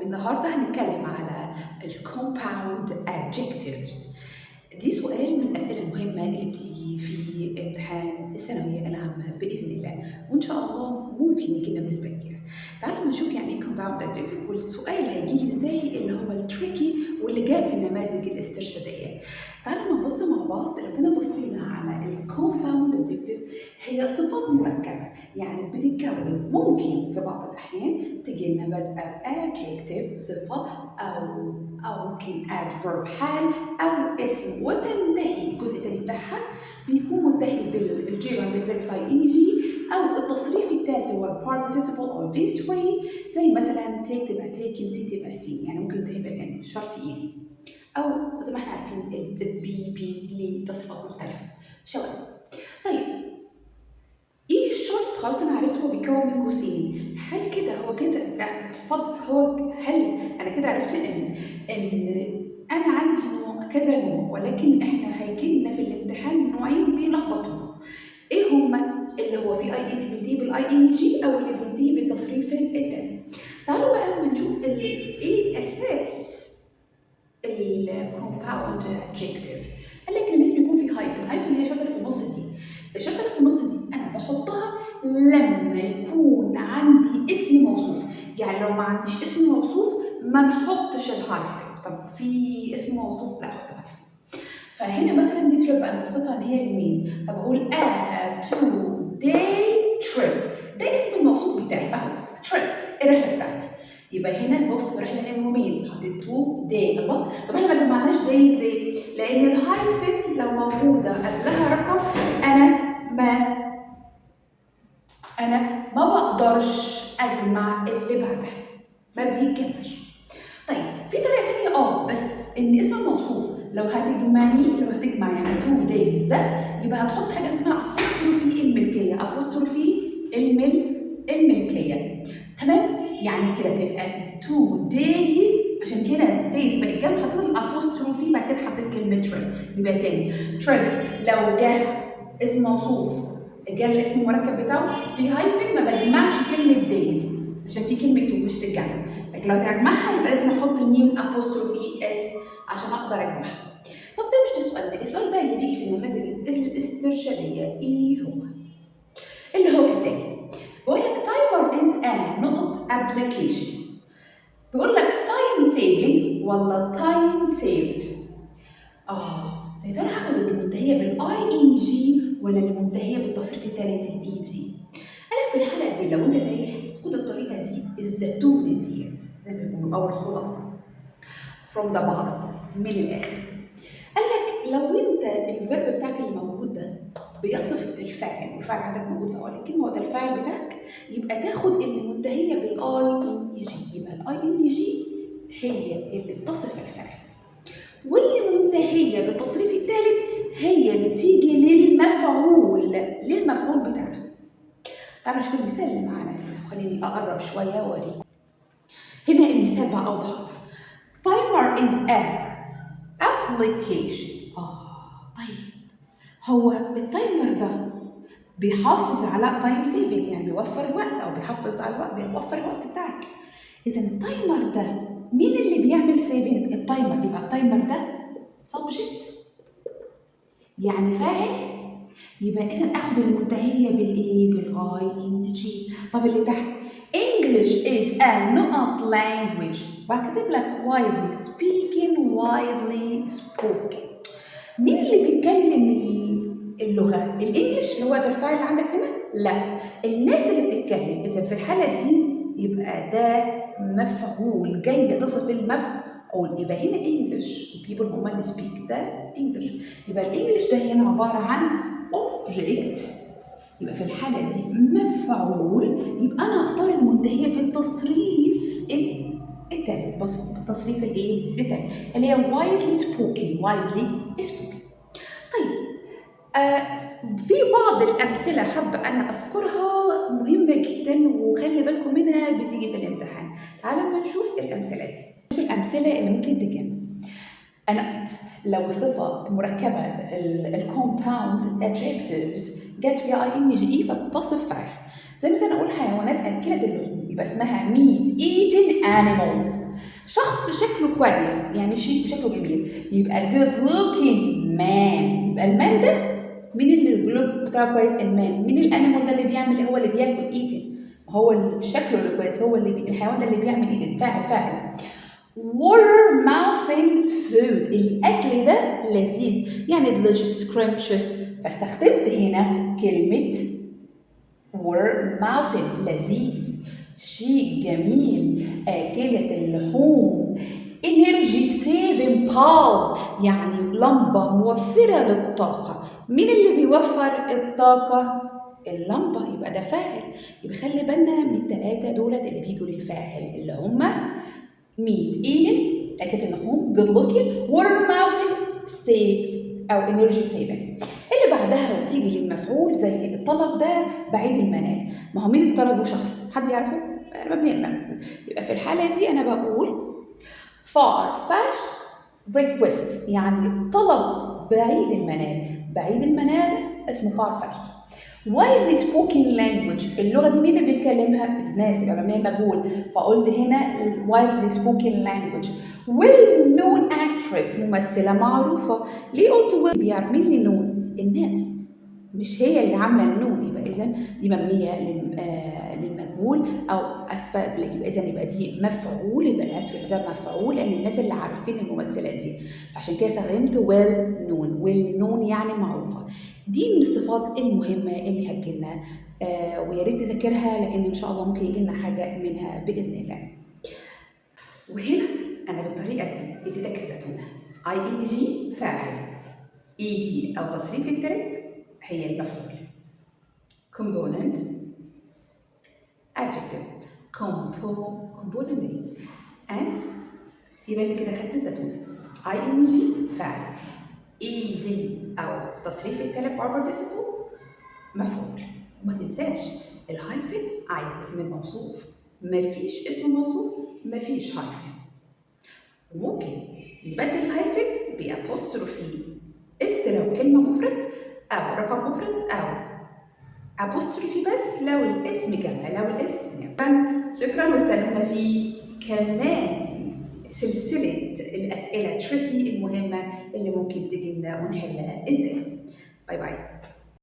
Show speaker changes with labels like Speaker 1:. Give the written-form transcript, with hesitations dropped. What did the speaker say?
Speaker 1: النهارده هنتكلم على ال compound adjectives. دي سؤال من الأسئلة المهمة اللي بتيجي في امتحان الثانوية العامة بإذن الله، وإن شاء الله ممكن يجي لنا بنسبة كبيرة. تعالوا نشوف يعني إيه compound adjective، والسؤال هيجي لي إزاي، اللي هو ال tricky واللي جاء في النماذج الاسترشادية. تعالوا نبص مع بعض. لو كنا بصينا على ال compound adjective، هي صفات مركبة، يعني بتتكون ممكن في بعض الأحيان تجي لنا بادئة ب adjective صفة أو ممكن adverb حال أو اسم، وتنتهي الجزء الثاني بتاعها بيكون منتهي بال gerund، ال verb ing، أو التصريف الثالث هو ال participle أو V3، زي مثلا take تبقى taken، see تبقى seen. يعني ممكن ينتهي ب n، مش شرط ed، أو زي ما احنا عارفين ال be، been ليه تصريفات مختلفة شواذ. طيب، ايه الشرط؟ خلاص، انا عرفت هو بيتكون من جزئين. هل كده هو كده فضل هو؟ هل انا كده عرفت ان انا عندي نوع كذا نوع؟ ولكن احنا هيجي لنا في الامتحان نوعين بيلخبطونا. ايه هما؟ اللي هو في اي اللي بينتهي بال ing او اللي بينتهي بالتصريف التاني. تعالوا بقى نشوف ايه اساس ال compound adjective. قال لك لازم يكون في hyphen. hyphen هي شرطه في النص دي. الشرطة اللي في النص دي انا بحطها لما يكون عندي اسم موصوف، يعني لو ما عنديش اسم موصوف ما نحطش ال hyphen. طب في اسم موصوف؟ لا، احط hyphen. فهنا مثلا دي trip، انا بوصفها ان هي يومين، فبقول a 2 day trip. ده اسم الموصوف بتاعي اهو، trip، الرحلة بتاعتي. يبقى هنا بوصف الرحلة هي يومين، حطيت 2 day. الله، طب احنا ما جمعناش days ليه؟ لان ال hyphen لو موجودة قبلها رقم انا ما بقدرش اجمع اللي بعدها، ما بيتجمعش. طيب، في طريقه تانية بس ان اسم الموصوف لو هتجمعيه، لو هتجمع يعني 2 days ده، يبقى هتحط حاجة اسمها apostrophe الملكيه، apostrophe الملكيه، تمام؟ يعني كده تبقى 2 days. عشان هنا days بقت جمع حطيت ال apostrophe، بعد كده حطيت كلمة trip. يبقى تاني، trip لو جه اسم موصوف، جه الاسم المركب بتاعه في hyphen، ما بجمعش كلمة days عشان في كلمة two مش تتجمع. لكن لو تجمعها يبقى لازم احط مين؟ apostrophe s عشان اقدر اجمعها. طب ده مش ده سؤالنا. السؤال بقى اللي بيجي في النماذج الاسترشاديه ايه هو؟ اللي هو كالتالي، بيقول لك timer is a نقط application. بيقول لك time saving ولا time saved؟ يا ترى هاخد اللي منتهية بال ing ولا اللي منتهية بالتصريف الثالث ال ed؟ قال لك في الحالة دي لو انت تايه خد الطريقة دي، الزتونه ديت زي ما بيقولوا، او الخلاصة from the bottom، من الاخر. قال لك لو انت ال verb بتاعك اللي موجود ده بيصف الفاعل، والفاعل عندك موجود في اول الكلمه، وده الفاعل بتاعك، يبقى تاخد اللي منتهية بال ing. يبقى ال ing هي اللي بتصف الفاعل، واللي منتهية بالتصريف الثالث هي اللي بتيجي للمفعول بتاعها. تعالوا نشوف المثال اللي معانا هنا. خليني اقرب شوية واوريكم هنا المثال بقى اوضح اكتر. timer is a application. طيب، هو ال timer ده بيحافظ على time saving، يعني بيوفر الوقت او بيحافظ على الوقت، بيوفر الوقت بتاعك. اذا ال timer ده مين اللي بيعمل saving؟ ال timer. يبقى ال timer ده subject، يعني فاعل. يبقى اذا اخد المنتهية بالايه؟ بال ing. طب اللي تحت، English is a نقط language، وكاتب لك widely speaking، widely spoken. مين اللي بيتكلم اللغة ال English؟ اللي هو ده الفاعل اللي عندك هنا؟ لا، الناس اللي بتتكلم. اذا في الحالة دي يبقى ده مفعول، جاي تصف المفعول. يبقى هنا English، people هم اللي speak the English. يبقى ال English ده هنا عبارة عن object، يبقى في الحالة دي مفعول. يبقى انا هختار المنتهية بالتصريف التالت. بص، بالتصريف الايه؟ التالت، اللي هي widely spoken، widely spoken. طيب، في بعض الامثلة حابة انا اذكرها، مهمة جدا وخلي بالكم منها، بتيجي في الامتحان. تعالوا اما نشوف الامثلة دي. شوف الامثلة اللي ممكن تجي. انا قلت لو صفة مركبه، ال compound adjectives، جت فيها ing فبتصف فاعل، زي مثلا اقول حيوانات اكله اللحوم، يبقى اسمها meat eating animals. شخص شكله كويس، يعني شيك وشكله جميل، يبقى good looking man. يبقى ال man ده مين اللي ال look بتاعه كويس؟ ال man. مين ال animal ده اللي بيعمل؟ هو اللي بياكل eating، هو اللي شكله اللي كويس، هو اللي الحيوان ده اللي بيعمل eating، فاعل فاعل. water mouthing food، الأكل ده لذيذ، يعني delicious، scrumptious، فاستخدمت هنا كلمة water mouthing، لذيذ، شيء جميل، آكلة اللحوم. energy saving bulb، يعني لمبة موفرة للطاقة. مين اللي بيوفر الطاقة؟ اللمبة، يبقى ده فاعل. يبقى خلي بالنا من التلاتة دولت اللي بيجوا للفاعل، اللي هما meat eating أكلة اللحوم، good looking، water mouthing، save أو energy saving. اللي بعدها وتيجي للمفعول زي الطلب ده بعيد المنال. ما هو مين اللي طلبه؟ شخص، حد يعرفه؟ مبني المجهول. يبقى في الحالة دي أنا بقول far fetched request، يعني طلب بعيد المنال. بعيد المنال اسمه far fetched. widely spoken language، اللغة دي مين اللي بيتكلمها؟ الناس، يبقى مبنية المجهول، فقلت هنا widely spoken language. well known actress، ممثلة معروفة. ليه قلت well؟ بيعرف مين اللي known؟ الناس، مش هي اللي عاملة ال known. يبقى إذا دي مبنية للمجهول أو أسفة، يبقى إذا يبقى دي مفعول، يبقى ال actress ده مفعول لأن الناس اللي عارفين الممثلة دي، عشان كده استخدمت well known. well known يعني معروفة. دي من الصفات المهمة اللي هتجيلنا، ويا ريت نذاكرها لأن إن شاء الله ممكن يجيلنا حاجة منها بإذن الله. وهنا أنا بالطريقة دي اديتك الزتونة، ing فاعل، ed أو تصريف التالت هي المفعول. component adjective، component ايه؟ and يبقى انت كده خدت الزتونة، ing فاعل، ed او تصريف التالت past participle مفعول. وما تنساش ال hyphen عايز اسم الموصوف، مفيش اسم موصوف مفيش hyphen. وممكن نبدل ال hyphen ب apostrophe s لو كلمة مفرد أو رقم مفرد، أو apostrophe بس لو الاسم جمع، لو الاسم جمع. شكرا، واستنونا في كمان سلسلة الأسئلة tricky المهمة اللي ممكن تجي لنا ونحلها ازاي. bye bye.